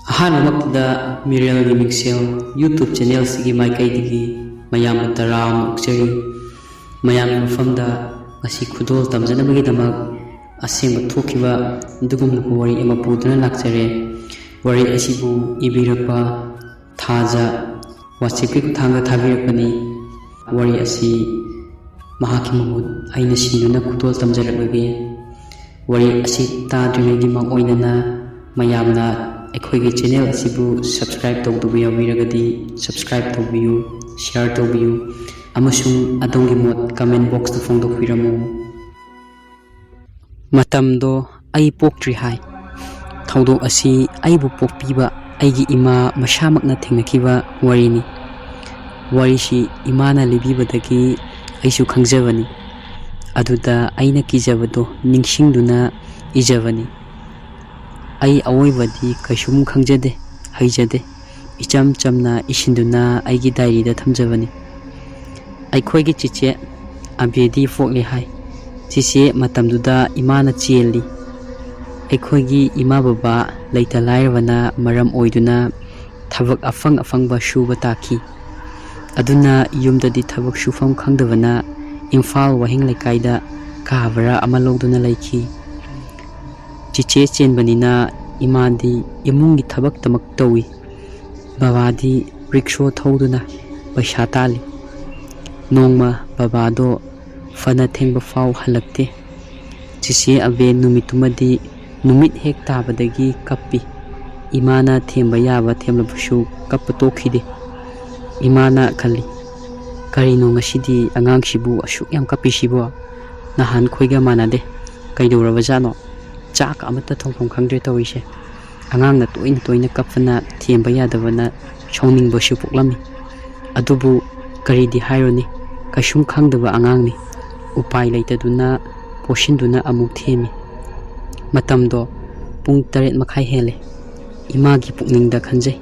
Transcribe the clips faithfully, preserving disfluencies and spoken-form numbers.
ꯑꯍꯥꯟꯕꯃꯛꯇꯗ ꯃꯤꯔꯦꯜꯒꯤ ꯃꯤꯡꯁꯦꯜ YouTube ꯆꯦꯅꯦꯜꯁꯤꯒꯤ ꯃꯥꯏꯀꯩꯗꯒꯤ ꯃꯌꯥꯝꯕꯨ ꯇꯔꯥꯝꯅ ꯑꯣꯛꯆꯔꯤ꯫ ꯃꯌꯥꯝꯒꯤ ꯃꯐꯝꯗ ꯉꯁꯤ ꯈꯨꯗꯣꯜ ꯇꯝꯖꯅꯕꯒꯤꯗꯃꯛ ꯑꯁꯦꯡꯕ ꯊꯣꯛꯈꯤꯕ ꯑꯗꯨꯒꯨꯝꯂꯕ ꯋꯥꯔꯤ ꯑꯃ ꯄꯨꯗꯨꯅ ꯂꯥꯛꯆꯔꯦ꯫ ꯋꯥꯔꯤ ꯑꯁꯤꯕꯨ ꯏꯕꯤꯔꯛꯄ ꯊꯥꯖ WhatsAppꯀꯤ ꯈꯨꯠꯊꯥꯡꯗ ꯊꯥꯕꯤꯔꯛꯄꯅꯤ꯫ ꯋꯥꯔꯤ ꯑꯁꯤ ꯃꯍꯥꯛꯀꯤ ꯃꯍꯨꯠ ꯑꯩꯅ ꯁꯤꯟꯗꯨꯅ ꯈꯨꯗꯣꯜ ꯇꯝꯖꯔꯛꯂꯒꯦ꯫ ꯋꯥꯔꯤ ꯑꯁꯤ ꯇꯥꯗ꯭ꯔꯤꯉꯩꯒꯤ ꯃꯥꯡꯑꯣꯏꯅꯅ ꯃꯌꯥꯝꯅ ꯑꯩꯈꯣꯏꯒꯤ ꯆꯦꯅꯦꯜ ꯑꯁꯤꯕꯨ subscribe ꯇꯧꯗꯕ ꯌꯥꯎꯕꯤꯔꯒꯗꯤ subscribe ꯇꯧꯕꯤꯌꯨ, share ꯇꯧꯕꯤꯌꯨ ꯑꯃꯁꯨꯡ ꯑꯗꯣꯝꯒꯤ ꯃꯣꯠ comment boxꯇ ꯐꯣꯡꯗꯣꯛꯄꯤꯔꯝꯃꯨ꯫ ꯃꯇꯝꯗꯣ ꯑꯩ ꯄꯣꯛꯇ꯭ꯔꯤ ꯍꯥꯏ꯫ ꯊꯧꯗꯣꯛ ꯑꯁꯤ ꯑꯩꯕꯨ ꯄꯣꯛꯄꯤꯕ ꯑꯩꯒꯤ ꯏꯃꯥ ꯃꯁꯥꯃꯛꯅ ꯊꯦꯡꯅꯈꯤꯕ ꯋꯥꯔꯤꯅꯤ꯫ ꯋꯥꯔꯤꯁꯤ ꯏꯃꯥꯅ ꯂꯤꯕꯤꯕꯗꯒꯤ ꯑꯩꯁꯨ ꯈꯪꯖꯕꯅꯤ꯫ ꯑꯗꯨꯗ ꯑꯩꯅ ꯀꯤꯖꯕꯗꯣ ꯅꯤꯡꯁꯤꯡꯗꯨꯅ ꯏꯖꯕꯅꯤ꯫ ꯑꯩ ꯑꯋꯣꯏꯕꯗꯤ ꯀꯩꯁꯨꯝ ꯈꯪꯖꯗꯦ, ꯍꯩꯖꯗꯦ꯫ ꯏꯆꯝ ꯆꯝꯅ ꯏꯁꯤꯟꯗꯨꯅ ꯑꯩꯒꯤ ꯗꯥꯏꯔꯤꯗ ꯊꯝꯖꯕꯅꯤ꯫ ꯑꯩꯈꯣꯏꯒꯤ ꯆꯤꯆꯦ ꯑꯕꯦꯗꯤ ꯄꯣꯛꯂꯦ ꯍꯥꯏ꯫ ꯆꯤꯆꯦ ꯃꯇꯝꯗꯨꯗ ꯏꯃꯥꯅ ꯆꯦꯜꯂꯤ꯫ ꯑꯩꯈꯣꯏꯒꯤ ꯏꯃꯥ ꯕꯕꯥ ꯂꯩꯇ ꯂꯥꯏꯔꯕꯅ ꯃꯔꯝ ꯑꯣꯏꯗꯨꯅ ꯊꯕꯛ ꯑꯐꯪ ꯑꯐꯪꯕ ꯁꯨꯕ ꯇꯥꯈꯤ꯫ ꯑꯗꯨꯅ ꯌꯨꯝꯗꯗꯤ ꯊꯕꯛ ꯁꯨꯐꯝ ꯈꯪꯗꯕꯅ ꯏꯝꯐꯥꯜ ꯋꯥꯍꯦꯡ ꯂꯩꯀꯥꯏꯗ ꯀꯥ ꯚꯔꯥ ꯑꯃ ꯂꯧꯗꯨꯅ ꯂꯩꯈꯤ꯫ ꯆꯤꯆꯦ ꯆꯦꯟꯕꯅꯤꯅ ꯏꯃꯥꯗꯤ ꯏꯃꯨꯡꯒꯤ ꯊꯕꯛꯇꯃꯛ ꯇꯧꯏ꯫ ꯕꯕꯥꯗꯤ ꯔꯤꯛꯁꯣ ꯊꯧꯗꯨꯅ ꯄꯩꯁꯥ ꯇꯥꯜꯂꯤ꯫ ꯅꯣꯡꯃ ꯕꯕꯥꯗꯣ ꯐꯅ ꯊꯦꯡꯕ ꯐꯥꯎ ꯍꯜꯂꯛꯇꯦ꯫ ꯆꯤꯆꯦ ꯑꯕꯦ ꯅꯨꯃꯤꯠꯇꯨꯃꯗꯤ ꯅꯨꯃꯤꯠ ꯍꯦꯛ ꯇꯥꯕꯗꯒꯤ ꯀꯞꯄꯤ꯫ ꯏꯃꯥꯅ ꯊꯦꯝꯕ ꯌꯥꯕ ꯊꯦꯝꯂꯕꯁꯨ ꯀꯞꯄ ꯇꯣꯛꯈꯤꯗꯦ꯫ ꯏꯃꯥꯅ ꯈꯜꯂꯤ, "ꯀꯔꯤꯅꯣ ꯉꯁꯤꯗꯤ ꯑꯉꯥꯡꯁꯤꯕꯨ ꯑꯁꯨꯛ ꯌꯥꯝ ꯀꯞꯄꯤꯁꯤꯕꯣ? ꯅꯍꯥꯟꯈꯣꯏꯒ ꯃꯥꯟꯅꯗꯦ꯫ ꯀꯩꯗꯧꯔꯕꯖꯥꯠꯅꯣ? ꯆꯥꯛ ꯑꯃꯠꯇ ꯊꯣꯡꯐꯝ ꯈꯪꯗ꯭ꯔꯦ ꯇꯧꯔꯤꯁꯦ꯫" ꯑꯉꯥꯡꯅ ꯇꯣꯏꯅ ꯇꯣꯏꯅ ꯀꯞꯄꯅ ꯊꯦꯝꯕ ꯌꯥꯗꯕꯅ ꯁꯥꯎꯅꯤꯡꯕꯁꯨ ꯄꯣꯛꯂꯝꯃꯤ꯫ ꯑꯗꯨꯕꯨ ꯀꯔꯤꯗꯤ ꯍꯥꯏꯔꯨꯅꯤ, ꯀꯩꯁꯨꯝ ꯈꯪꯗꯕ ꯑꯉꯥꯡꯅꯤ꯫ ꯎꯄꯥꯏ ꯂꯩꯇꯗꯨꯅ ꯄꯣꯠꯁꯤꯟꯗꯨꯅ ꯑꯃꯨꯛ ꯊꯦꯝꯃꯤ꯫ ꯃꯇꯝꯗꯣ ꯄꯨꯡ ꯇꯔꯦꯠ ꯃꯈꯥꯏ ꯍꯦꯜꯂꯦ꯫ ꯏꯃꯥꯒꯤ ꯄꯨꯛꯅꯤꯡꯗ ꯈꯟꯖꯩ,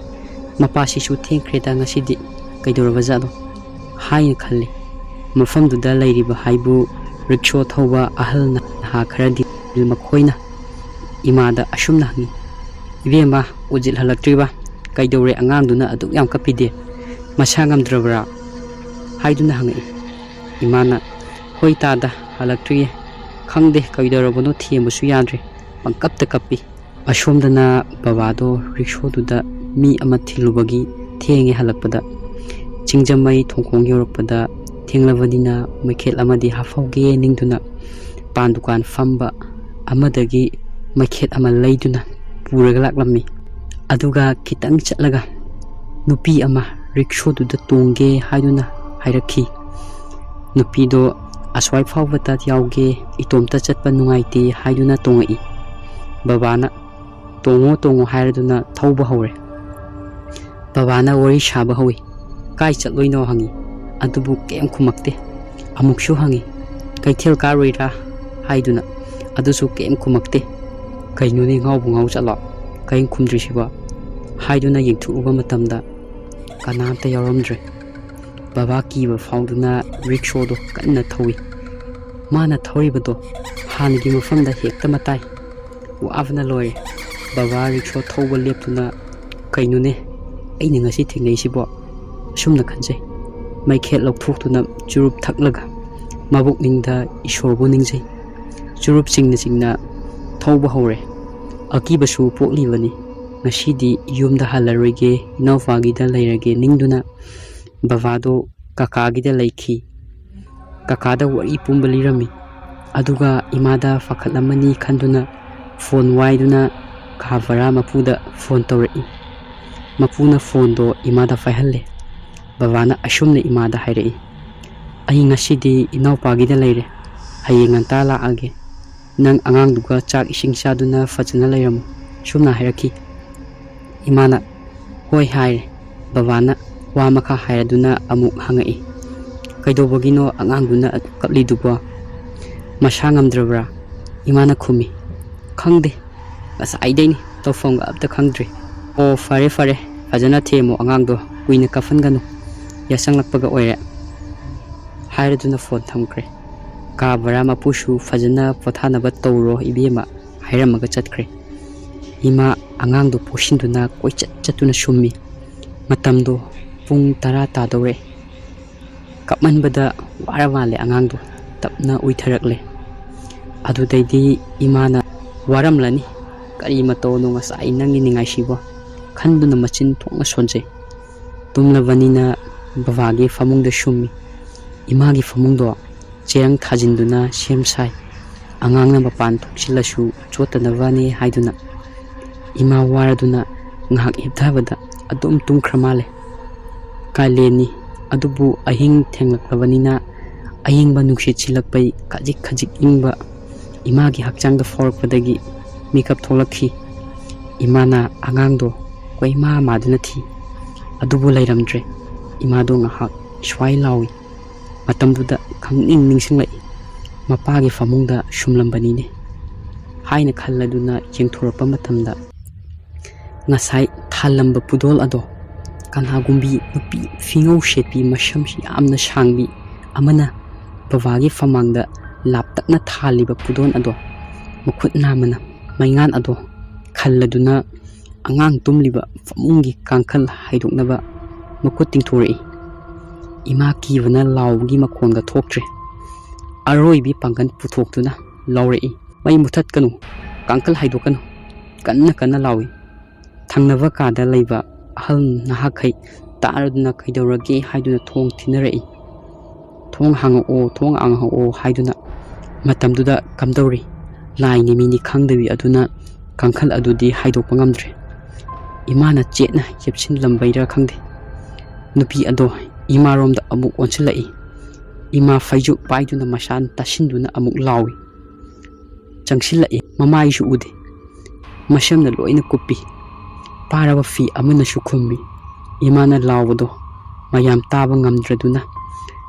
"ꯃꯄꯥꯁꯤꯁꯨ ꯊꯦꯡꯈ꯭ꯔꯦꯗ ꯉꯁꯤꯗꯤ, ꯀꯩꯗꯧꯔꯕꯖꯥꯠꯅꯣ?" ꯍꯥꯏꯅ ꯈꯜꯂꯤ꯫ ꯃꯐꯝꯗꯨꯗ ꯂꯩꯔꯤꯕ ꯍꯥꯏꯕꯨ ꯔꯤꯛꯁꯣ ꯊꯧꯕ ꯑꯍꯜ ꯅꯍꯥ ꯈꯔꯗꯤ ꯃꯈꯣꯏꯅ ꯏꯃꯥꯗ ꯑꯁꯨꯝꯅ ꯍꯪꯉꯤ, "ꯏꯕꯦꯝꯃ, ꯑꯣꯖꯤꯠ ꯍꯜꯂꯛꯇ꯭ꯔꯤꯕ? ꯀꯩꯗꯧꯔꯦ? ꯑꯉꯥꯡꯗꯨꯅ ꯑꯗꯨꯛ ꯌꯥꯝ ꯀꯞꯄꯤꯗꯦ, ꯃꯁꯥ ꯉꯝꯗ꯭ꯔꯕ꯭ꯔꯥ?" ꯍꯥꯏꯗꯨꯅ ꯍꯪꯉꯛꯏ꯫ ꯏꯃꯥꯅ, "ꯍꯣꯏ ꯇꯥꯗ, ꯍꯜꯂꯛꯇ꯭ꯔꯤꯌꯦ꯫ ꯈꯪꯗꯦ ꯀꯩꯗꯧꯔꯕꯅꯣ, ꯊꯦꯝꯕꯁꯨ ꯌꯥꯗ꯭ꯔꯦ, ꯄꯪꯀꯞꯇ ꯀꯞꯄꯤ꯫" ꯑꯁꯣꯝꯗꯅ ꯕꯕꯥꯗꯣ ꯔꯤꯛꯁꯣꯗꯨꯗ ꯃꯤ ꯑꯃ ꯊꯤꯜꯂꯨꯕꯒꯤ ꯊꯦꯡꯉꯦ ꯍꯜꯂꯛꯄꯗ꯫ ꯆꯤꯡꯖꯝꯃꯩ ꯊꯣꯡꯈꯣꯡ ꯌꯧꯔꯛꯄꯗ ꯊꯦꯡꯂꯕꯅꯤꯅ ꯃꯩꯈꯦꯠ ꯑꯃꯗꯤ ꯍꯥꯞꯍꯧꯒꯦ ꯅꯤꯡꯗꯨꯅ ꯄꯥꯟ ꯗꯨꯀꯥꯟ ꯐꯝꯕ ꯑꯃꯗꯒꯤ ꯃꯩꯈꯦꯠ ꯑꯃ ꯂꯩꯗꯨꯅ ꯄꯨꯔꯒ ꯂꯥꯛꯂꯝꯃꯤ꯫ ꯑꯗꯨꯒ ꯈꯤꯇꯪ ꯆꯠꯂꯒ ꯅꯨꯄꯤ ꯑꯃ ꯔꯤꯛꯁꯣꯗꯨꯗ ꯇꯣꯡꯒꯦ ꯍꯥꯏꯗꯨꯅ ꯍꯥꯏꯔꯛꯈꯤ꯫ ꯅꯨꯄꯤꯗꯣ, "ꯑꯁ꯭ꯋꯥꯏ ꯐꯥꯎꯕꯇ ꯌꯥꯎꯒꯦ, ꯏꯇꯣꯝꯇ ꯆꯠꯄ ꯅꯨꯡꯉꯥꯏꯇꯦ" ꯍꯥꯏꯗꯨꯅ ꯇꯣꯡꯉꯛꯏ꯫ ꯕꯕꯥꯅ, "ꯇꯣꯡꯉꯣ, ꯇꯣꯡꯉꯣ" ꯍꯥꯏꯔꯗꯨꯅ ꯊꯧꯕ ꯍꯧꯔꯦ꯫ ꯕꯕꯥꯅ ꯋꯥꯔꯤ ꯁꯥꯕ ꯍꯧꯏ꯫ "ꯀꯥꯏ ꯆꯠꯂꯣꯏꯅꯣ?" ꯍꯪꯉꯤ꯫ ꯑꯗꯨꯕꯨ ꯀꯩꯝ ꯈꯨꯝꯃꯛꯇꯦ꯫ ꯑꯃꯨꯛꯁꯨ ꯍꯪꯉꯤ, "ꯀꯩꯊꯦꯜ ꯀꯥꯔꯨꯏꯔꯥ?" ꯍꯥꯏꯗꯨꯅ꯫ ꯑꯗꯨꯁꯨ ꯀꯩꯝ ꯈꯨꯝꯃꯛꯇꯦ꯫ "ꯀꯩꯅꯣꯅꯦ, ꯉꯥꯎꯕꯨ ꯉꯥꯎ ꯆꯠꯂꯣ? ꯀꯔꯤꯝ ꯈꯨꯝꯗ꯭ꯔꯤꯁꯤꯕꯣ?" ꯍꯥꯏꯗꯨꯅ ꯌꯦꯡꯊꯣꯛꯎꯕ ꯃꯇꯝꯗ ꯀꯅꯥꯝꯇ ꯌꯥꯎꯔꯝꯗ꯭ꯔꯦ꯫ ꯕꯕꯥ ꯀꯤꯕ ꯐꯥꯎꯗꯨꯅ ꯔꯤꯛꯁꯣꯗꯣ ꯀꯟꯅ ꯊꯧꯏ꯫ ꯃꯥꯅ ꯊꯧꯔꯤꯕꯗꯣ ꯍꯥꯟꯅꯒꯤ ꯃꯐꯝꯗ ꯍꯦꯛꯇ ꯃꯇꯥꯏ꯫ ꯋꯥꯕꯅ ꯂꯣꯏꯔꯦ꯫ ꯕꯕꯥ ꯔꯤꯛꯁꯣ ꯊꯧꯕ ꯂꯦꯞꯇꯨꯅ, "ꯀꯩꯅꯣꯅꯦ ꯑꯩꯅ ꯉꯁꯤ ꯊꯦꯡꯅꯩꯁꯤꯕꯣ?" ꯑꯁꯨꯝꯅ ꯈꯟꯖꯩ꯫ ꯃꯩꯈꯦꯠ ꯂꯧꯊꯣꯛꯇꯨꯅ ꯆꯨꯔꯨꯞ ꯊꯛꯂꯒ ꯃꯕꯨꯛꯅꯤꯡꯗ ꯏꯁꯣꯔꯕꯨ ꯅꯤꯡꯖꯩ꯫ ꯆꯨꯔꯨꯞ ꯆꯤꯡꯅ ꯆꯤꯡꯅ ꯊꯧꯕ ꯍꯧꯔꯦ꯫ ꯑꯀꯤꯕꯁꯨ ꯄꯣꯛꯂꯤꯕꯅꯤ꯫ ꯉꯁꯤꯗꯤ ꯌꯨꯝꯗ ꯍꯜꯂꯔꯣꯏꯒꯦ, ꯏꯅꯥꯎꯄꯥꯒꯤꯗ ꯂꯩꯔꯒꯦ ꯅꯤꯡꯗꯨꯅ ꯕꯕꯥꯗꯣ ꯀꯀꯥꯒꯤꯗ ꯂꯩꯈꯤ꯫ ꯀꯀꯥꯗ ꯋꯥꯔꯤ ꯄꯨꯝꯕ ꯂꯤꯔꯝꯃꯤ꯫ ꯑꯗꯨꯒ ꯏꯃꯥꯗ ꯄꯥꯈꯠꯂꯝꯃꯅꯤ ꯈꯟꯗꯨꯅ ꯐꯣꯟ ꯋꯥꯏꯗꯨꯅ ꯀꯥ ꯚꯔꯥ ꯃꯄꯨꯗ ꯐꯣꯟ ꯇꯧꯔꯛꯏ꯫ ꯃꯄꯨꯅ ꯐꯣꯟꯗꯣ ꯏꯃꯥꯗ ꯄꯥꯏꯍꯜꯂꯦ꯫ ꯕꯕꯥꯅ ꯑꯁꯨꯝꯅ ꯏꯃꯥꯗ ꯍꯥꯏꯔꯛꯏ, "ꯑꯩ ꯉꯁꯤꯗꯤ ꯏꯅꯥꯎꯄꯥꯒꯤꯗ ꯂꯩꯔꯦ꯫ ꯍꯌꯦꯡ ꯉꯟꯇꯥ ꯂꯥꯛꯑꯒꯦ꯫ ꯅꯪ ꯑꯉꯥꯡꯗꯨꯒ ꯆꯥꯛ ꯏꯁꯤꯡ ꯆꯥꯗꯨꯅ ꯐꯖꯅ ꯂꯩꯔꯝꯃꯨ꯫" ꯁꯨꯝꯅ ꯍꯥꯏꯔꯛꯈꯤ꯫ ꯏꯃꯥꯅ "ꯍꯣꯏ" ꯍꯥꯏꯔꯦ꯫ ꯕꯕꯥꯅ ꯋꯥ ꯃꯈꯥ ꯍꯥꯏꯔꯗꯨꯅ ꯑꯃꯨꯛ ꯍꯪꯉꯛꯏ, "ꯀꯩꯗꯧꯕꯒꯤꯅꯣ ꯑꯉꯥꯡꯗꯨꯅ ꯑꯗꯨꯛ ꯀꯞꯂꯤꯗꯨꯕꯣ? ꯃꯁꯥ ꯉꯝꯗ꯭ꯔꯕ꯭ꯔꯥ?" ꯏꯃꯥꯅ ꯈꯨꯝꯃꯤ, "ꯈꯪꯗꯦ, ꯉꯁꯥꯏꯗꯩꯅꯤ, ꯇꯧꯐꯝꯒ ꯑꯝꯇ ꯈꯪꯗ꯭ꯔꯤ꯫" "ꯑꯣ, ꯐꯔꯦ ꯐꯔꯦ, ꯐꯖꯅ ꯊꯦꯝꯃꯣ ꯑꯉꯥꯡꯗꯣ, ꯀꯨꯏꯅ ꯀꯞꯍꯟꯒꯅꯨ, ꯌꯥꯆꯪꯂꯛꯄꯒ ꯑꯣꯏꯔꯦ" ꯍꯥꯏꯔꯗꯨꯅ ꯐꯣꯟ ꯊꯝꯈ꯭ꯔꯦ꯫ ꯀꯥ ꯚꯔꯥ ꯃꯄꯨꯁꯨ "ꯐꯖꯅ ꯄꯣꯊꯥꯅꯕ ꯇꯧꯔꯣ ꯏꯕꯦꯝꯃ" ꯍꯥꯏꯔꯝꯃꯒ ꯆꯠꯈ꯭ꯔꯦ꯫ ꯏꯃꯥ ꯑꯉꯥꯡꯗꯨ ꯄꯣꯁꯤꯟꯗꯨꯅ ꯀꯣꯏꯆꯠ ꯆꯠꯇꯨꯅ ꯁꯨꯝꯃꯤ꯫ ꯃꯇꯝꯗꯣ ꯄꯨꯡ ꯇꯔꯥ ꯇꯥꯗꯧꯔꯦ꯫ ꯀꯞꯃꯟꯕꯗ ꯋꯥꯔ ꯃꯥꯜꯂꯦ ꯑꯉꯥꯡꯗꯣ꯫ ꯇꯞꯅ ꯎꯏꯊꯔꯛꯂꯦ꯫ ꯑꯗꯨꯗꯩꯗꯤ ꯏꯃꯥꯅ, "ꯋꯥꯔꯝꯂꯅꯤ꯫ ꯀꯔꯤ ꯃꯇꯧꯅꯣ ꯉꯁꯥꯏ ꯅꯪꯒꯤ ꯅꯤꯡꯉꯥꯏꯁꯤꯕꯣ?" ꯈꯟꯗꯨꯅ ꯃꯆꯤꯟ ꯊꯣꯛꯅ ꯁꯣꯟꯖꯩ꯫ ꯇꯨꯝꯂꯕꯅꯤꯅ ꯕꯕꯥꯒꯤ ꯐꯃꯨꯡꯗ ꯁꯨꯝꯃꯤ꯫ ꯏꯃꯥꯒꯤ ꯐꯃꯨꯡꯗꯣ ꯆꯦꯔꯪ ꯊꯥꯖꯤꯟꯗꯨꯅ ꯁꯦꯝ ꯁꯥꯏ꯫ ꯑꯉꯥꯡꯅ ꯃꯄꯥꯟ ꯊꯣꯛꯆꯤꯜꯂꯁꯨ ꯆꯣꯠꯇꯅꯕꯅꯦ ꯍꯥꯏꯗꯨꯅ꯫ ꯏꯃꯥ ꯋꯥꯔꯗꯨꯅ ꯉꯥꯏꯍꯥꯛ ꯍꯤꯞꯊꯕꯗ ꯑꯗꯨꯝ ꯇꯨꯝꯈ꯭ꯔ ꯃꯥꯜꯂꯦ꯫ ꯀꯥꯂꯦꯟꯅꯤ, ꯑꯗꯨꯕꯨ ꯑꯍꯤꯡ ꯊꯦꯡꯂꯛꯂꯕꯅꯤꯅ ꯑꯏꯪꯕ ꯅꯨꯡꯁꯤꯠ ꯁꯤꯜꯂꯛꯄꯩ ꯈꯖꯤꯛ ꯈꯖꯤꯛ ꯏꯪꯕ ꯏꯃꯥꯒꯤ ꯍꯛꯆꯥꯡꯗ ꯐꯥꯎꯔꯛꯄꯗꯒꯤ ꯃꯤꯀꯞ ꯊꯣꯛꯂꯛꯈꯤ꯫ ꯏꯃꯥꯅ ꯑꯉꯥꯡꯗꯣ ꯀꯣꯏꯃꯥ ꯃꯥꯗꯨꯅ ꯊꯤ꯫ ꯑꯗꯨꯕꯨ ꯂꯩꯔꯝꯗ꯭ꯔꯦ꯫ ꯏꯃꯥꯗꯣ ꯉꯥꯏꯍꯥꯛ ꯁ꯭ꯋꯥꯏ ꯂꯥꯎꯏ꯫ ꯃꯇꯝꯗꯨꯗ ꯈꯪꯅꯤꯡ ꯅꯤꯡꯁꯤꯡꯂꯛꯏ꯫ ꯃꯄꯥꯒꯤ ꯐꯃꯨꯡꯗ ꯁꯨꯝꯂꯝꯕꯅꯤꯅꯦ ꯍꯥꯏꯅ ꯈꯜꯂꯗꯨꯅ ꯌꯦꯡꯊꯣꯔꯛꯄ ꯃꯇꯝꯗ ꯉꯁꯥꯏ ꯊꯥꯜꯂꯝꯕ ꯄꯨꯗꯣꯜ ꯑꯗꯣ ꯀꯅꯥꯒꯨꯝꯕꯤ ꯅꯨꯄꯤ ꯐꯤꯉꯧ ꯁꯦꯠꯄꯤ ꯃꯁꯝꯁꯤ ꯌꯥꯝꯅ ꯁꯥꯡꯕꯤ ꯑꯃꯅ ꯕꯕꯥꯒꯤ ꯐꯃꯥꯡꯗ ꯂꯥꯞꯇꯛꯅ ꯊꯥꯜꯂꯤꯕ ꯄꯨꯗꯣꯟ ꯑꯗꯣ ꯃꯈꯨꯠ ꯅꯥꯝꯃꯅ ꯃꯩꯉꯥꯟ ꯑꯗꯣ ꯈꯜꯂꯗꯨꯅ ꯑꯉꯥꯡ ꯇꯨꯝꯂꯤꯕ ꯐꯃꯨꯡꯒꯤ ꯀꯥꯡꯈꯜ ꯍꯥꯏꯗꯣꯛꯅꯕ ꯃꯈꯨꯠ ꯇꯤꯡꯊꯣꯔꯛꯏ꯫ ꯏꯃꯥ ꯀꯤꯕꯅ ꯂꯥꯎꯕꯒꯤ ꯃꯈꯣꯟꯒ ꯊꯣꯛꯇ꯭ꯔꯦ꯫ ꯑꯔꯣꯏꯕꯤ ꯄꯥꯡꯒꯜ ꯄꯨꯊꯣꯛꯇꯨꯅ ꯂꯥꯎꯔꯛꯏ, "ꯃꯩ ꯃꯨꯊꯠꯀꯅꯨ, ꯀꯥꯡꯈꯜ ꯍꯥꯏꯗꯣꯛꯀꯅꯨ!" ꯀꯟꯅ ꯀꯟꯅ ꯂꯥꯎꯏ꯫ ꯊꯪꯅꯕ ꯀꯥꯗ ꯂꯩꯕ ꯑꯍꯜ ꯅꯍꯥꯈꯩ ꯇꯥꯔꯗꯨꯅ "ꯀꯩꯗꯧꯔꯒꯦ?" ꯍꯥꯏꯗꯨꯅ ꯊꯣꯡ ꯊꯤꯟꯅꯔꯛꯏ꯫ "ꯊꯣꯡ ꯍꯥꯡꯉꯛꯑꯣ, ꯊꯣꯡ ꯍꯥꯡꯉꯛꯑꯣ" ꯍꯥꯏꯗꯨꯅ꯫ ꯃꯇꯝꯗꯨꯗ ꯀꯝꯗꯧꯔꯤ? ꯂꯥꯏꯅꯤ ꯃꯤꯅꯤ ꯈꯪꯗꯕꯤ ꯑꯗꯨꯅ ꯀꯥꯡꯈꯜ ꯑꯗꯨꯗꯤ ꯍꯥꯏꯗꯣꯛꯄ ꯉꯝꯗ꯭ꯔꯦ꯫ ꯏꯃꯥꯅ ꯆꯦꯠꯅ ꯌꯦꯞꯁꯤꯜꯂꯝꯕꯩꯔꯥ ꯈꯪꯗꯦ, ꯅꯨꯄꯤ ꯑꯗꯣ ꯏꯃꯥꯔꯣꯝꯗ ꯑꯃꯨꯛ ꯑꯣꯟꯁꯤꯜꯂꯛꯏ꯫ ꯏꯃꯥ ꯐꯩꯖꯨꯞ ꯄꯥꯏꯗꯨꯅ ꯃꯁꯥꯅ ꯇꯥꯁꯤꯟꯗꯨꯅ ꯑꯃꯨꯛ ꯂꯥꯎꯏ꯫ ꯆꯪꯁꯤꯜꯂꯛꯏ꯫ ꯃꯃꯥꯏꯁꯨ ꯎꯗꯦ꯫ ꯃꯁꯝꯅ ꯂꯣꯏꯅ ꯀꯨꯞꯄꯤ꯫ ꯄꯥꯔꯕ ꯐꯤ ꯑꯃꯅꯁꯨ ꯈꯨꯝꯃꯤ꯫ ꯏꯃꯥꯅ ꯂꯥꯎꯕꯗꯣ ꯃꯌꯥꯝ ꯇꯥꯕ ꯉꯝꯗ꯭ꯔꯗꯨꯅ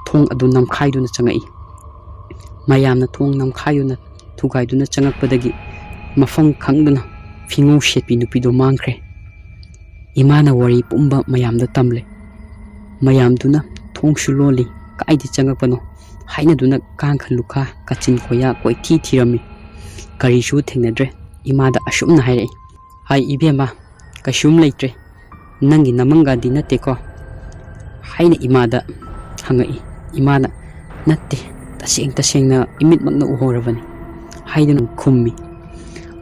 ꯊꯣꯡ ꯑꯗꯨ ꯅꯝꯈꯥꯏꯗꯨꯅ ꯆꯪꯉꯛꯏ꯫ ꯃꯌꯥꯝꯅ ꯊꯣꯡ ꯅꯝꯈꯥꯏꯗꯨꯅ ꯊꯨꯒꯥꯏꯗꯨꯅ ꯆꯪꯉꯛꯄꯗꯒꯤ ꯃꯐꯝ ꯈꯪꯗꯅ ꯐꯤꯉꯧ ꯁꯦꯠꯄꯤ ꯅꯨꯄꯤꯗꯣ ꯃꯥꯡꯈ꯭ꯔꯦ꯫ ꯏꯃꯥꯅ ꯋꯥꯔꯤ ꯄꯨꯝꯕ ꯃꯌꯥꯝꯗ ꯇꯝꯂꯦ꯫ ꯃꯌꯥꯝꯗꯨꯅ ꯊꯣꯡꯁꯨ ꯂꯣꯜꯂꯤ, ꯀꯥꯏꯗ ꯆꯪꯉꯛꯄꯅꯣ ꯍꯥꯏꯅꯗꯨꯅ ꯀꯥꯡꯈ ꯂꯨꯈꯥ, ꯀꯥꯆꯤꯟ ꯀꯣꯌꯥ ꯀꯣꯏꯊꯤ ꯊꯤꯔꯝꯃꯤ꯫ ꯀꯔꯤꯁꯨ ꯊꯦꯡꯅꯗ꯭ꯔꯦ꯫ ꯏꯃꯥꯗ ꯑꯁꯨꯝꯅ ꯍꯥꯏꯔꯛꯏ, "ꯍꯥꯏ ꯏꯕꯦꯝꯃ, ꯀꯩꯁꯨꯝ ꯂꯩꯇ꯭ꯔꯦ, ꯅꯪꯒꯤ ꯅꯃꯪꯒꯗꯤ ꯅꯠꯇꯦꯀꯣ?" ꯍꯥꯏꯅ ꯏꯃꯥꯗ ꯍꯪꯉꯛꯏ꯫ ꯏꯃꯥꯅ, "ꯅꯠꯇꯦ, ꯇꯁꯦꯡ ꯇꯁꯦꯡꯅ ꯏꯃꯤꯠꯃꯛꯅ ꯎꯍꯧꯔꯕꯅꯤ" ꯍꯥꯏꯗꯨꯅ ꯈꯨꯝꯃꯤ꯫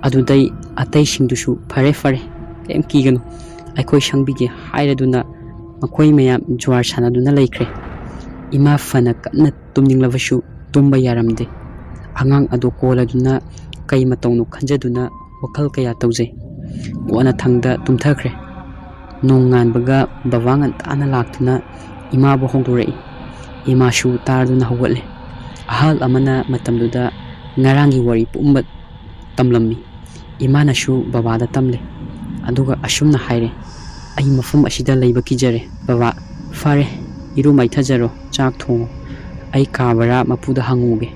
ꯑꯗꯨꯗꯩ ꯑꯇꯩꯁꯤꯡꯗꯨꯁꯨ, "ꯐꯔꯦ ꯐꯔꯦ, ꯀꯔꯤꯝ ꯀꯤꯒꯅꯨ, ꯑꯩꯈꯣꯏ ꯁꯪꯕꯤꯒꯦ" ꯍꯥꯏꯔꯗꯨꯅ ꯃꯈꯣꯏ ꯃꯌꯥꯝ ꯖꯨꯋꯥꯔ ꯁꯥꯟꯅꯗꯨꯅ ꯂꯩꯈ꯭ꯔꯦ꯫ ꯏꯃꯥ ꯐꯅ ꯀꯟꯅ ꯇꯨꯝꯅꯤꯡꯂꯕꯁꯨ ꯇꯨꯝꯕ ꯌꯥꯔꯝꯗꯦ꯫ ꯑꯉꯥꯡ ꯑꯗꯨ ꯀꯣꯜꯂꯗꯨꯅ ꯀꯩ ꯃꯇꯧꯅꯣ ꯈꯟꯖꯗꯨꯅ ꯋꯥꯈꯜ ꯀꯌꯥ ꯇꯧꯖꯩ꯫ ꯀꯣꯟꯅꯊꯪꯗ ꯇꯨꯝꯊꯈ꯭ꯔꯦ꯫ ꯅꯣꯡꯉꯥꯟꯕꯒ ꯕꯕꯥ ꯉꯟꯇꯥꯅ ꯂꯥꯛꯇꯨꯅ ꯏꯃꯥꯕꯨ ꯍꯧꯗꯣꯔꯛꯏ꯫ ꯏꯃꯥꯁꯨ ꯇꯥꯔꯗꯨꯅ ꯍꯧꯒꯠꯂꯦ꯫ ꯑꯍꯜ ꯑꯃꯅ ꯃꯇꯝꯗꯨꯗ ꯉꯔꯥꯡꯒꯤ ꯋꯥꯔꯤ ꯄꯨꯝꯕ ꯇꯝꯂꯝꯃꯤ꯫ ꯏꯃꯥꯅꯁꯨ ꯕꯕꯥꯗ ꯇꯝꯂꯦ꯫ ꯑꯗꯨꯒ ꯑꯁꯨꯝꯅ ꯍꯥꯏꯔꯦ, "ꯑꯩ ꯃꯐꯝ ꯑꯁꯤꯗ ꯂꯩꯕ ꯀꯤꯖꯔꯦ, ꯕꯕꯥ꯫ ꯐꯔꯦ, ꯏꯔꯨ ꯃꯥꯏꯊꯖꯔꯣ, ꯆꯥꯛ ꯊꯣꯡꯉꯣ꯫ ꯑꯩ ꯀꯥ ꯚꯔꯥ ꯃꯄꯨꯗ ꯍꯪꯉꯨꯒꯦ,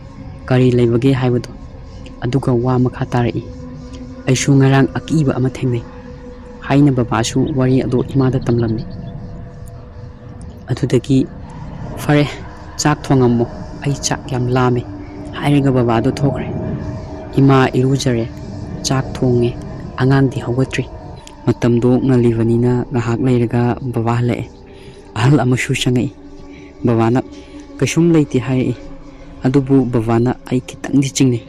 ꯀꯔꯤ ꯂꯩꯕꯒꯦ ꯍꯥꯏꯕꯗꯣ"꯫ ꯑꯗꯨꯒ ꯋꯥ ꯃꯈꯥ ꯇꯥꯔꯛꯏ, "ꯑꯩꯁꯨ ꯉꯔꯥꯡ ꯑꯀꯤꯕ ꯑꯃ ꯊꯦꯡꯅꯩ" ꯍꯥꯏꯅ ꯕꯕꯥꯁꯨ ꯋꯥꯔꯤ ꯑꯗꯣ ꯏꯃꯥꯗ ꯇꯝꯂꯝꯃꯤ꯫ ꯑꯗꯨꯗꯒꯤ, "ꯐꯔꯦ, ꯆꯥꯛ ꯊꯣꯡꯉꯝꯃꯣ, ꯑꯩ ꯆꯥꯛ ꯌꯥꯝ ꯂꯥꯝꯃꯦ" ꯍꯥꯏꯔꯒ ꯕꯕꯥꯗꯣ ꯊꯣꯛꯈ꯭ꯔꯦ꯫ ꯏꯃꯥ ꯏꯔꯨꯖꯔꯦ, ꯆꯥꯛ ꯊꯣꯡꯉꯦ, ꯑꯉꯥꯡꯗꯤ ꯍꯧꯒꯠꯇ꯭ꯔꯤ꯫ ꯃꯇꯝꯗꯣ ꯉꯜꯂꯤꯕꯅꯤꯅ ꯉꯥꯏꯍꯥꯛ ꯂꯩꯔꯒ ꯕꯕꯥ ꯍꯜꯂꯛꯑꯦ꯫ ꯑꯍꯜ ꯑꯃꯁꯨ ꯆꯪꯉꯛꯏ꯫ ꯕꯕꯥꯅ, "ꯀꯩꯁꯨꯝ ꯂꯩꯇꯦ" ꯍꯥꯏꯔꯛꯏ꯫ ꯑꯗꯨꯕꯨ ꯕꯕꯥꯅ ꯑꯩ ꯈꯤꯇꯪꯗꯤ ꯆꯤꯡꯅꯩ꯫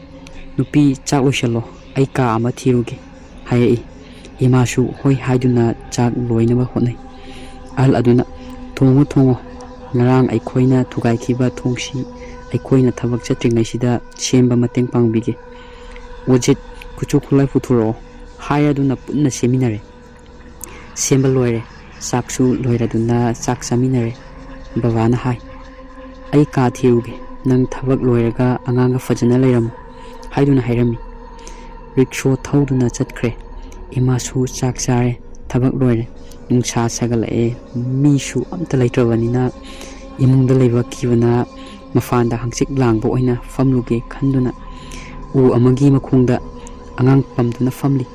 "ꯅꯨꯄꯤ, ꯆꯥꯛ ꯂꯣꯏꯁꯜꯂꯣ, ꯑꯩ ꯀꯥ ꯑꯃ ꯊꯤꯔꯨꯒꯦ" ꯍꯥꯏꯔꯛꯏ꯫ ꯏꯃꯥꯁꯨ ꯍꯣꯏ ꯍꯥꯏꯗꯨꯅ ꯆꯥꯛ ꯂꯣꯏꯅꯕ ꯍꯣꯠꯅꯩ꯫ ꯑꯍꯜ ꯑꯗꯨꯅ, "ꯊꯣꯡꯉꯨ, ꯊꯣꯡꯉꯨ, ꯉꯔꯥꯡ ꯑꯩꯈꯣꯏꯅ ꯊꯨꯒꯥꯏꯈꯤꯕ ꯊꯣꯡꯁꯤ ꯑꯩꯈꯣꯏꯅ ꯊꯕꯛ ꯆꯠꯇ꯭ꯔꯤꯉꯩꯁꯤꯗ ꯁꯦꯝꯕ ꯃꯇꯦꯡ ꯄꯥꯡꯕꯤꯒꯦ꯫ ꯑꯣꯖꯤꯠ, ꯈꯨꯠꯁꯨ ꯈꯨꯠꯂꯥꯏ ꯄꯨꯊꯣꯔꯛꯑꯣ" ꯍꯥꯏꯔꯗꯨꯅ ꯄꯨꯟꯅ ꯁꯦꯝꯃꯤꯟꯅꯔꯦ꯫ ꯁꯦꯝꯕ ꯂꯣꯏꯔꯦ꯫ ꯆꯥꯛꯁꯨ ꯂꯣꯏꯔꯗꯨꯅ ꯆꯥꯛ ꯆꯥꯃꯤꯟꯅꯔꯦ꯫ ꯕꯕꯥꯅ ꯍꯥꯏ, "ꯑꯩ ꯀꯥ ꯊꯤꯔꯨꯒꯦ, ꯅꯪ ꯊꯕꯛ ꯂꯣꯏꯔꯒ ꯑꯉꯥꯡꯒ ꯐꯖꯅ ꯂꯩꯔꯝꯃꯨ" ꯍꯥꯏꯗꯨꯅ ꯍꯥꯏꯔꯝꯃꯤ꯫ ꯔꯤꯛꯁꯣ ꯊꯧꯗꯨꯅ ꯆꯠꯈ꯭ꯔꯦ꯫ ꯏꯃꯥꯁꯨ ꯆꯥꯛ ꯆꯥꯔꯦ, ꯊꯕꯛ ꯂꯣꯏꯔꯦ꯫ ꯅꯨꯡꯁꯥ ꯁꯥꯒꯠꯂꯛꯑꯦ, ꯃꯤꯁꯨ ꯑꯝꯇ ꯂꯩꯇ꯭ꯔꯕꯅꯤꯅ ꯏꯃꯨꯡꯗ ꯂꯩꯕ ꯀꯤꯕꯅ ꯃꯄꯥꯟꯗ ꯍꯪꯆꯤꯠ ꯂꯥꯡꯕ ꯑꯣꯏꯅ ꯐꯝꯂꯨꯒꯦ ꯈꯟꯗꯨꯅ ꯎ ꯑꯃꯒꯤ ꯃꯈꯣꯡꯗ ꯑꯉꯥꯡ ꯄꯝꯗꯨꯅ ꯐꯝꯂꯤ꯫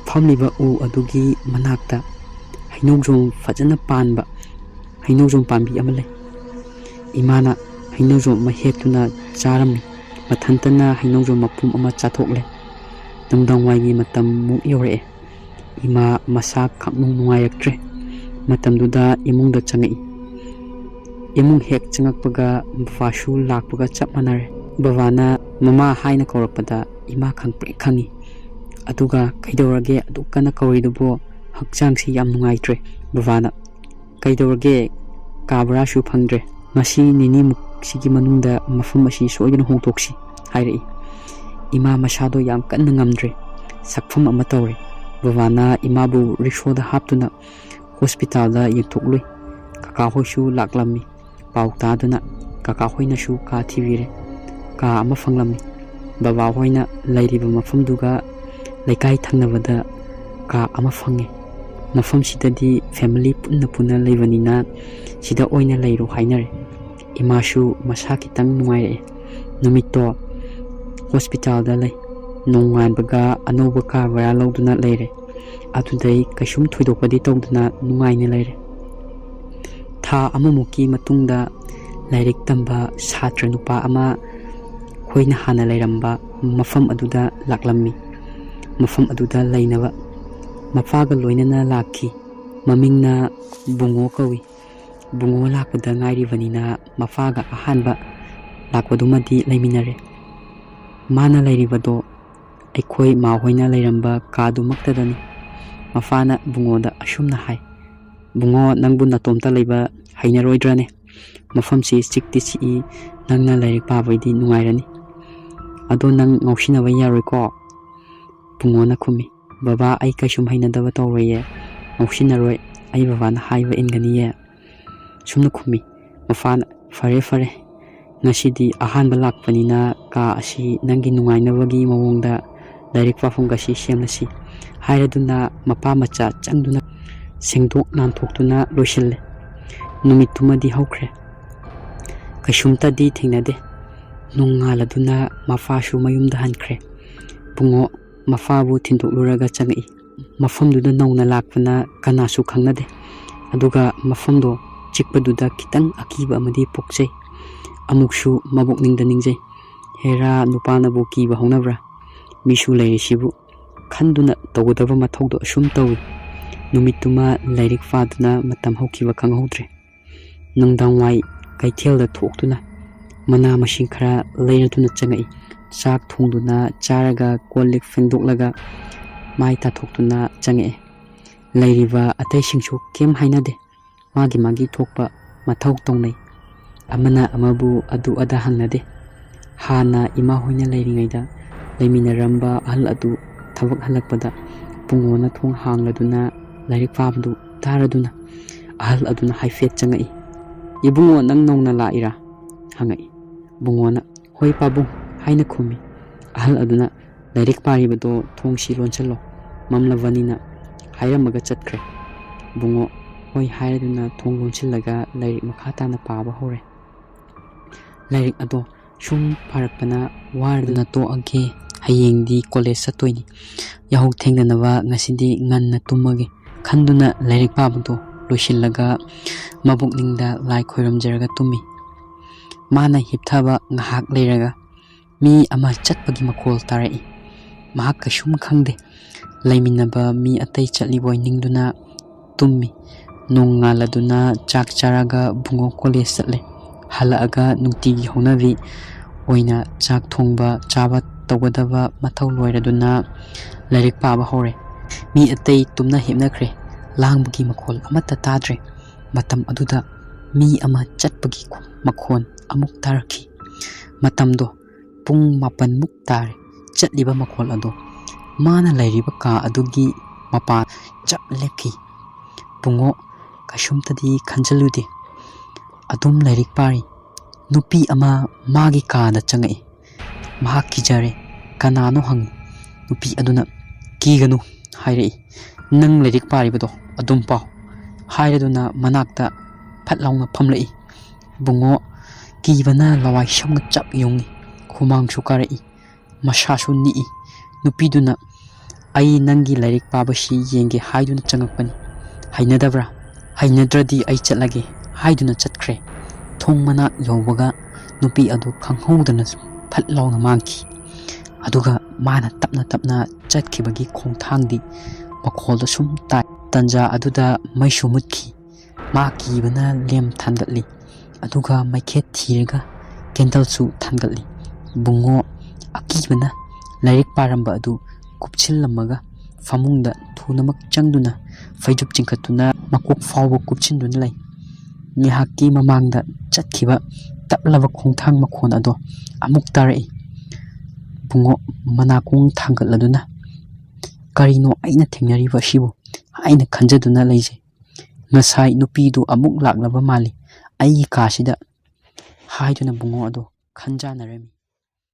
ꯐꯝꯂꯤꯕ ꯎ ꯑꯗꯨꯒꯤ ꯃꯅꯥꯛꯇ ꯍꯩꯅꯧꯖꯣꯝ ꯐꯖꯅ ꯄꯥꯟꯕ ꯍꯩꯅꯧꯖꯣꯝ ꯄꯥꯝꯕꯤ ꯑꯃ ꯂꯩ꯫ ꯏꯃꯥꯅ ꯍꯩꯅꯧꯖꯣꯝ ꯑꯃ ꯍꯦꯛꯇꯨꯅ ꯆꯥꯔꯝꯃꯤ꯫ ꯃꯊꯟꯇꯅ ꯍꯩꯅꯧꯖꯣꯝ ꯃꯄꯨꯝ ꯑꯃ ꯆꯥꯊꯣꯛꯂꯦ꯫ ꯅꯨꯡꯗꯥꯡꯋꯥꯏꯒꯤ ꯃꯇꯝ ꯃꯨꯛ ꯌꯧꯔꯛꯑꯦ꯫ ꯏꯃꯥ ꯃꯁꯥ ꯈꯪꯅꯨꯡ ꯅꯨꯡꯉꯥꯏꯔꯛꯇ꯭ꯔꯦ꯫ ꯃꯇꯝꯗꯨꯗ ꯏꯃꯨꯡꯗ ꯆꯪꯉꯛꯏ꯫ ꯏꯃꯨꯡ ꯍꯦꯛ ꯆꯪꯉꯛꯄꯒ ꯕꯕꯥꯁꯨ ꯂꯥꯛꯄꯒ ꯆꯞ ꯃꯥꯟꯅꯔꯦ꯫ ꯕꯕꯥꯅ ꯃꯃꯥ ꯍꯥꯏꯅ ꯀꯧꯔꯛꯄꯗ ꯏꯃꯥ ꯈꯪꯄ꯭ꯔꯦꯛ ꯈꯪꯉꯤ꯫ ꯑꯗꯨꯒ "ꯀꯩꯗꯧꯔꯒꯦ ꯑꯗꯨꯛ ꯀꯟꯅ ꯀꯧꯔꯤꯗꯨꯕꯣ? ꯍꯛꯆꯥꯡꯁꯤ ꯌꯥꯝ ꯅꯨꯡꯉꯥꯏꯇ꯭ꯔꯦ꯫" ꯕꯕꯥꯅ "ꯀꯩꯗꯧꯔꯒꯦ? ꯀꯥ ꯚꯔꯥꯁꯨ ꯐꯪꯗ꯭ꯔꯦ꯫ ꯉꯁꯤ ꯅꯤꯅꯤꯃꯨꯛꯁꯤꯒꯤ ꯃꯅꯨꯡꯗ ꯃꯐꯝ ꯑꯁꯤ ꯁꯣꯏꯗꯅ ꯍꯣꯡꯗꯣꯛꯁꯤ" ꯍꯥꯏꯔꯛꯏ꯫ ꯏꯃꯥ ꯃꯁꯥꯗꯣ ꯌꯥꯝ ꯀꯟꯅ ꯉꯝꯗ꯭ꯔꯦ꯫ ꯁꯛꯐꯝ ꯑꯃ ꯇꯧꯔꯦ꯫ ꯕꯕꯥꯅ ꯏꯃꯥꯕꯨ ꯔꯤꯛꯁꯣꯗ ꯍꯥꯞꯇꯨꯅ ꯍꯣꯁꯄꯤꯇꯥꯜꯗ ꯌꯦꯡꯊꯣꯛꯂꯨꯏ꯫ ꯀꯀꯥ ꯍꯣꯏꯁꯨ ꯂꯥꯛꯂꯝꯃꯤ꯫ ꯄꯥꯎ ꯇꯥꯗꯨꯅ ꯀꯀꯥ ꯍꯣꯏꯅꯁꯨ ꯀꯥ ꯊꯤꯕꯤꯔꯦ꯫ ꯀꯥ ꯑꯃ ꯐꯪꯂꯝꯃꯤ꯫ ꯕꯕꯥ ꯍꯣꯏꯅ ꯂꯩꯔꯤꯕ ꯃꯐꯝꯗꯨꯒ ꯂꯩꯀꯥꯏ ꯊꯪꯅꯕꯗ ꯀꯥ ꯑꯃ ꯐꯪꯉꯦ꯫ ꯃꯐꯝꯁꯤꯗꯗꯤ ꯐꯦꯃꯤꯂꯤ ꯄꯨꯟꯅ ꯄꯨꯟꯅ ꯂꯩꯕꯅꯤꯅ ꯁꯤꯗ ꯑꯣꯏꯅ ꯂꯩꯔꯣ ꯍꯥꯏꯅꯔꯦ꯫ ꯏꯃꯥꯁꯨ ꯃꯁꯥ ꯈꯤꯇꯪ ꯅꯨꯡꯉꯥꯏꯔꯛꯑꯦ꯫ ꯅꯨꯃꯤꯠꯇꯣ ꯍꯣꯁꯄꯤꯇꯥꯜꯗ ꯂꯩ꯫ ꯅꯣꯡꯉꯥꯟꯕꯒ ꯑꯅꯧꯕ ꯀꯥ ꯚꯔꯥ ꯂꯧꯗꯨꯅ ꯂꯩꯔꯦ꯫ ꯑꯗꯨꯗꯩ ꯀꯩꯁꯨꯝ ꯊꯣꯏꯗꯣꯛꯄꯗꯤ ꯇꯧꯗꯅ ꯅꯨꯡꯉꯥꯏꯅ ꯂꯩꯔꯦ꯫ ꯊꯥ ꯑꯃꯃꯨꯛꯀꯤ ꯃꯇꯨꯡꯗ ꯂꯥꯏꯔꯤꯛ ꯇꯝꯕ ꯁꯥꯇ꯭ꯔ ꯅꯨꯄꯥ ꯑꯃ ꯑꯩꯈꯣꯏꯅ ꯍꯥꯟꯅ ꯂꯩꯔꯝꯕ ꯃꯐꯝ ꯑꯗꯨꯗ ꯂꯥꯛꯂꯝꯃꯤ꯫ ꯃꯐꯝ ꯑꯗꯨꯗ ꯂꯩꯅꯕ ꯃꯄꯥꯒ ꯂꯣꯏꯅꯅ ꯂꯥꯛꯈꯤ꯫ ꯃꯃꯤꯡꯅ ꯕꯨꯡꯉꯣ ꯀꯧꯏ꯫ ꯕꯨꯡꯉꯣ ꯂꯥꯛꯄꯗ ꯉꯥꯏꯔꯤꯕꯅꯤꯅ ꯃꯄꯥꯒ ꯑꯍꯥꯟꯕ ꯂꯥꯛꯄꯗꯨꯃꯗꯤ ꯂꯩꯃꯤꯟꯅꯔꯦ꯫ ꯃꯥꯅ ꯂꯩꯔꯤꯕꯗꯣ ꯑꯩꯈꯣꯏ ꯃꯥ ꯍꯣꯏꯅ ꯂꯩꯔꯝꯕ ꯀꯥꯗꯨꯃꯛꯇꯗꯅꯤ꯫ ꯃꯄꯥꯅ ꯕꯨꯡꯉꯣꯗ ꯑꯁꯨꯝꯅ ꯍꯥꯏ, "ꯕꯨꯡꯉꯣ, ꯅꯪꯕꯨ ꯅꯇꯣꯝꯇ ꯂꯩꯕ ꯍꯩꯅꯔꯣꯏꯗ꯭ꯔꯅꯦ? ꯃꯐꯝꯁꯤ ꯆꯤꯛꯇꯤ ꯆꯤꯛꯏ, ꯅꯪꯅ ꯂꯥꯏꯔꯤꯛ ꯄꯥꯕꯩꯗꯤ ꯅꯨꯡꯉꯥꯏꯔꯅꯤ꯫" "ꯑꯗꯣ ꯅꯪ ꯉꯥꯎꯁꯤꯟꯅꯕ ꯌꯥꯔꯣꯏꯀꯣ?" ꯕꯨꯡꯉꯣꯅ ꯈꯨꯝꯃꯤ꯫ "ꯕꯕꯥ, ꯑꯩ ꯀꯩꯁꯨꯝ ꯍꯩꯅꯗꯕ ꯇꯧꯔꯣꯏꯌꯦ, ꯉꯥꯎꯁꯤꯟꯅꯔꯣꯏ, ꯑꯩ ꯕꯕꯥꯅ ꯍꯥꯏꯕ ꯏꯟꯒꯅꯤꯌꯦ꯫" ꯁꯨꯝꯅ ꯈꯨꯝꯃꯤ꯫ ꯃꯄꯥꯅ, "ꯐꯔꯦ, ꯐꯔꯦ, ꯉꯁꯤꯗꯤ ꯑꯍꯥꯟꯕ ꯂꯥꯛꯄꯅꯤꯅ ꯀꯥ ꯑꯁꯤ ꯅꯪꯒꯤ ꯅꯨꯡꯉꯥꯏꯅꯕꯒꯤ ꯃꯑꯣꯡꯗ ꯂꯥꯏꯔꯤꯛ ꯄꯥꯐꯝꯒꯁꯤ ꯁꯦꯝꯂꯁꯤ" ꯍꯥꯏꯔꯗꯨꯅ ꯃꯄꯥ ꯃꯆꯥ ꯆꯪꯗꯨꯅ ꯁꯦꯡꯗꯣꯛ ꯅꯥꯟꯊꯣꯛꯇꯨꯅ ꯂꯣꯏꯁꯤꯜꯂꯦ꯫ ꯅꯨꯃꯤꯠꯇꯨꯃꯗꯤ ꯍꯧꯈ꯭ꯔꯦ꯫ ꯀꯩꯁꯨꯝꯇꯗꯤ ꯊꯦꯡꯅꯗꯦ꯫ ꯅꯣꯡꯉꯥꯜꯂꯗꯨꯅ ꯃꯄꯥꯁꯨ ꯃꯌꯨꯝꯗ ꯍꯟꯈ꯭ꯔꯦ꯫ ꯕꯨꯡꯉꯣ ꯃꯄꯥꯕꯨ ꯊꯤꯟꯗꯣꯛꯂꯨꯔꯒ ꯆꯪꯉꯛꯏ꯫ ꯃꯐꯝꯗꯨꯗ ꯅꯧꯅ ꯂꯥꯛꯄꯅ ꯀꯅꯥꯁꯨ ꯈꯪꯅꯗꯦ꯫ ꯑꯗꯨꯒ ꯃꯐꯝꯗꯣ ꯆꯤꯛꯄꯗꯨꯗ ꯈꯤꯇꯪ ꯑꯀꯤꯕ ꯑꯃꯗꯤ ꯄꯣꯛꯆꯩ꯫ ꯑꯃꯨꯛꯁꯨ ꯃꯕꯣꯛꯅꯤꯡꯗ ꯅꯤꯡꯖꯩ꯫ ꯍꯦꯔꯥ, ꯅꯨꯄꯥꯅꯕꯨ ꯀꯤꯕ ꯍꯧꯅꯕ꯭ꯔꯥ? ꯃꯤꯁꯨ ꯂꯩꯔꯤꯁꯤꯕꯨ꯫ ꯈꯟꯗꯨꯅ ꯇꯧꯒꯗꯕ ꯃꯊꯧꯗꯣ ꯑꯁꯨꯝ ꯇꯧꯏ꯫ ꯅꯨꯃꯤꯠꯇꯨꯃ ꯂꯥꯏꯔꯤꯛ ꯄꯥꯗꯨꯅ ꯃꯇꯝ ꯍꯧꯈꯤꯕ ꯈꯪꯍꯧꯗ꯭ꯔꯦ꯫ ꯅꯨꯡꯗꯥꯡꯋꯥꯏ ꯀꯩꯊꯦꯜꯗ ꯊꯣꯛꯇꯨꯅ ꯃꯅꯥ ꯃꯁꯤꯡ ꯈꯔ ꯂꯩꯔꯗꯨꯅ ꯆꯪꯉꯛꯏ꯫ ꯆꯥꯛ ꯊꯣꯡꯗꯨꯅ ꯆꯥꯔꯒ ꯀꯣꯜ ꯂꯤꯛ ꯐꯦꯡꯗꯣꯛꯂꯒ ꯃꯥꯏ ꯇꯥꯊꯣꯛꯇꯨꯅ ꯆꯪꯉꯛꯑꯦ꯫ ꯂꯩꯔꯤꯕ ꯑꯇꯩꯁꯤꯡꯁꯨ ꯀꯩꯝ ꯍꯥꯏꯅꯗꯦ꯫ ꯃꯥꯒꯤ ꯃꯥꯒꯤ ꯊꯣꯛꯄ ꯃꯊꯧ ꯇꯧꯅꯩ꯫ ꯑꯃꯅ ꯑꯃꯕꯨ ꯑꯗꯨ ꯑꯗꯥ ꯍꯪꯅꯗꯦ꯫ ꯍꯥꯟꯅ ꯏꯃꯥ ꯍꯣꯏꯅ ꯂꯩꯔꯤꯉꯩꯗ ꯂꯩꯃꯤꯟꯅꯔꯝꯕ ꯑꯍꯜ ꯑꯗꯨ ꯊꯕꯛ ꯍꯜꯂꯛꯄꯗ ꯕꯨꯡꯉꯣꯅ ꯊꯣꯡ ꯍꯥꯡꯂꯗꯨꯅ ꯂꯥꯏꯔꯤꯛ ꯄꯥꯕꯗꯨ ꯇꯥꯔꯗꯨꯅ ꯑꯍꯜ ꯑꯗꯨꯅ ꯍꯥꯏꯐꯦꯠ ꯆꯪꯉꯛꯏ꯫ "ꯏꯕꯨꯡꯉꯣ, ꯅꯪ ꯅꯧꯅ ꯂꯥꯛꯏꯔꯥ?" ꯍꯪꯉꯛꯏ꯫ ꯕꯨꯡꯉꯣꯅ, "ꯍꯣꯏ ꯄꯥꯕꯨꯡ" ꯍꯥꯏꯅ ꯈꯨꯝꯃꯤ꯫ ꯑꯍꯜ ꯑꯗꯨꯅ, "ꯂꯥꯏꯔꯤꯛ ꯄꯥꯔꯤꯕꯗꯣ ꯊꯣꯡꯁꯤ ꯂꯣꯟꯁꯤꯜꯂꯣ, ꯃꯝꯂꯕꯅꯤꯅ" ꯍꯥꯏꯔꯝꯃꯒ ꯆꯠꯈ꯭ꯔꯦ꯫ ꯕꯨꯡꯉꯣ ꯍꯣꯏ ꯍꯥꯏꯔꯗꯨꯅ ꯊꯣꯡ ꯂꯣꯟꯁꯤꯜꯂꯒ ꯂꯥꯏꯔꯤꯛ ꯃꯈꯥ ꯇꯥꯅ ꯄꯥꯕ ꯍꯧꯔꯦ꯫ ꯂꯥꯏꯔꯤꯛ ꯑꯗꯣ ꯁꯨꯝ ꯄꯥꯔꯛꯄꯅ ꯋꯥꯔꯗꯨꯅ ꯇꯣꯛꯑꯒꯦ, ꯍꯌꯦꯡꯗꯤ ꯀꯣꯂꯦꯖ ꯆꯠꯇꯣꯏꯅꯤ꯫ ꯌꯥꯍꯧ ꯊꯦꯡꯗꯅꯕ ꯉꯁꯤꯗꯤ ꯉꯟꯅ ꯇꯨꯝꯃꯒꯦ ꯈꯟꯗꯨꯅ ꯂꯥꯏꯔꯤꯛ ꯄꯥꯕꯗꯣ ꯂꯣꯏꯁꯤꯜꯂꯒ ꯃꯕꯨꯛꯅꯤꯡꯗ ꯂꯥꯏ ꯈꯣꯏꯔꯝꯖꯔꯒ ꯇꯨꯝꯃꯤ꯫ ꯃꯥꯅ ꯍꯤꯞꯊꯕ ꯉꯥꯏꯍꯥꯛ ꯂꯩꯔꯒ ꯃꯤ ꯑꯃ ꯆꯠꯄꯒꯤ ꯃꯈꯣꯜ ꯇꯥꯔꯛꯏ꯫ ꯃꯍꯥꯛ ꯀꯩꯁꯨꯝ ꯈꯪꯗꯦ꯫ ꯂꯩꯃꯤꯟꯅꯕ ꯃꯤ ꯑꯇꯩ ꯆꯠꯂꯤꯕꯣꯏ ꯅꯤꯡꯗꯨꯅ ꯇꯨꯝꯃꯤ꯫ ꯅꯣꯡꯉꯥꯜꯂꯗꯨꯅ ꯆꯥꯛ ꯆꯥꯔꯒ ꯕꯨꯡꯉꯣ ꯀꯣꯂꯦꯖ ꯆꯠꯂꯦ꯫ ꯍꯜꯂꯛꯑꯒ ꯅꯨꯡꯇꯤꯒꯤ ꯍꯧꯅꯕꯤ ꯑꯣꯏꯅ ꯆꯥꯛ ꯊꯣꯡꯕ ꯆꯥꯕ ꯇꯧꯒꯗꯕ ꯃꯊꯧ ꯂꯣꯏꯔꯗꯨꯅ ꯂꯥꯏꯔꯤꯛ ꯄꯥꯕ ꯍꯧꯔꯦ꯫ ꯃꯤ ꯑꯇꯩ ꯇꯨꯝꯅ ꯍꯤꯞꯅꯈ꯭ꯔꯦ꯫ ꯂꯥꯡꯕꯒꯤ ꯃꯈꯣꯜ ꯑꯃꯠꯇ ꯇꯥꯗ꯭ꯔꯦ꯫ ꯃꯇꯝ ꯑꯗꯨꯗ ꯃꯤ ꯑꯃ ꯆꯠꯄꯒꯤ ꯃꯈꯣꯟ ꯑꯃꯨꯛ ꯇꯥꯔꯛꯈꯤ꯫ ꯃꯇꯝꯗꯣ ꯄꯨꯡ ꯃꯥꯄꯟꯃꯨꯛ ꯇꯥꯔꯦ꯫ ꯆꯠꯂꯤꯕ ꯃꯈꯣꯜ ꯑꯗꯣ ꯃꯥꯅ ꯂꯩꯔꯤꯕ ꯀꯥ ꯑꯗꯨꯒꯤ ꯃꯄꯥ ꯆꯞ ꯂꯦꯞꯈꯤ꯫ ꯕꯨꯡꯉꯣ ꯀꯩꯁꯨꯝꯇꯗꯤ ꯈꯟꯖꯜꯂꯨꯗꯦ꯫ ꯑꯗꯨꯝ ꯂꯥꯏꯔꯤꯛ ꯄꯥꯔꯤ꯫ ꯅꯨꯄꯤ ꯑꯃ ꯃꯥꯒꯤ ꯀꯥꯗ ꯆꯪꯉꯛꯏ꯫ ꯃꯍꯥꯛ ꯀꯤꯖꯔꯦ꯫ "ꯀꯅꯥꯅꯣ?" ꯍꯪꯉꯤ꯫ ꯅꯨꯄꯤ ꯑꯗꯨꯅ, "ꯀꯤꯒꯅꯨ" ꯍꯥꯏꯔꯛꯏ꯫ "ꯅꯪ ꯂꯥꯏꯔꯤꯛ ꯄꯥꯔꯤꯕꯗꯣ ꯑꯗꯨꯝ ꯄꯥꯎ" ꯍꯥꯏꯔꯗꯨꯅ ꯃꯅꯥꯛꯇ ꯐꯠ ꯂꯥꯎꯅ ꯐꯝꯂꯛꯏ꯫ ꯕꯨꯡꯉꯣ ꯀꯤꯕꯅ ꯂꯋꯥꯏ ꯁꯝꯒ ꯆꯞ ꯌꯨꯡꯏ꯫ ꯍꯨꯃꯥꯡꯁꯨ ꯀꯥꯔꯛꯏ꯫ ꯃꯁꯥꯁꯨ ꯅꯤꯛꯏ꯫ ꯅꯨꯄꯤꯗꯨꯅ, "ꯑꯩ ꯅꯪꯒꯤ ꯂꯥꯏꯔꯤꯛ ꯄꯥꯕꯁꯤ ꯌꯦꯡꯒꯦ ꯍꯥꯏꯗꯨꯅ ꯆꯪꯉꯛꯄꯅꯤ꯫ ꯍꯩꯅꯗꯕ꯭ꯔꯥ? ꯍꯩꯅꯗ꯭ꯔꯗꯤ ꯑꯩ ꯆꯠꯂꯒꯦ" ꯍꯥꯏꯗꯨꯅ ꯆꯠꯈ꯭ꯔꯦ꯫ ꯊꯣꯡ ꯃꯅꯥꯛ ꯌꯧꯕꯒ ꯅꯨꯄꯤ ꯑꯗꯨ ꯈꯪꯍꯧꯗꯅ ꯐꯠ ꯂꯥꯎꯅ ꯃꯥꯡꯈꯤ꯫ ꯑꯗꯨꯒ ꯃꯥꯅ ꯇꯞꯅ ꯇꯞꯅ ꯆꯠꯈꯤꯕꯒꯤ ꯈꯣꯡꯊꯥꯡꯗꯤ ꯃꯈꯣꯜꯗꯣ ꯁꯨꯝ ꯇꯥꯏ꯫ ꯇꯟꯖꯥ ꯑꯗꯨꯗ ꯃꯩꯁꯨ ꯃꯨꯠꯈꯤ꯫ ꯃꯥ ꯀꯤꯕꯅ ꯂꯦꯝ ꯊꯥꯟꯒꯠꯂꯤ, ꯑꯗꯨꯒ ꯃꯩꯈꯦꯠ ꯊꯤꯔꯒ ꯀꯦꯟꯗꯜꯁꯨ ꯊꯥꯟꯒꯠꯂꯤ꯫ ꯕꯨꯡꯉꯣ ꯑꯀꯤꯕꯅ ꯂꯥꯏꯔꯤꯛ ꯄꯥꯔꯝꯕ ꯑꯗꯨ ꯀꯨꯞꯁꯤꯜꯂꯝꯃꯒ ꯐꯃꯨꯡꯗ ꯊꯨꯅꯃꯛ ꯆꯪꯗꯨꯅ ꯐꯩꯖꯨꯞ ꯆꯤꯡꯈꯠꯇꯨꯅ ꯃꯀꯣꯛ ꯐꯥꯎꯕ ꯀꯨꯞꯁꯤꯟꯗꯨꯅ ꯂꯩ꯫ ꯉꯥꯏꯍꯥꯛꯀꯤ ꯃꯃꯥꯡꯗ ꯆꯠꯈꯤꯕ ꯇꯞꯂꯕ ꯈꯣꯡꯊꯥꯡ ꯃꯈꯣꯟ ꯑꯗꯣ ꯑꯃꯨꯛ ꯇꯥꯔꯛꯏ꯫ ꯕꯨꯡꯉꯣ ꯃꯅꯥꯀꯣꯡ ꯊꯥꯡꯒꯠꯂꯗꯨꯅ, "ꯀꯔꯤꯅꯣ ꯑꯩꯅ ꯊꯦꯡꯅꯔꯤꯕ ꯑꯁꯤꯕꯨ?" ꯍꯥꯏꯅ ꯈꯟꯖꯗꯨꯅ ꯂꯩꯖꯩ꯫ "ꯉꯁꯥꯏ ꯅꯨꯄꯤꯗꯨ ꯑꯃꯨꯛ ꯂꯥꯛꯂꯕ ꯃꯥꯜꯂꯤ ꯑꯩꯒꯤ ꯀꯥꯁꯤꯗ" ꯍꯥꯏꯗꯨꯅ ꯕꯨꯡꯉꯣ ꯑꯗꯣ ꯈꯟꯖꯥꯟꯅꯔꯝꯃꯤ꯫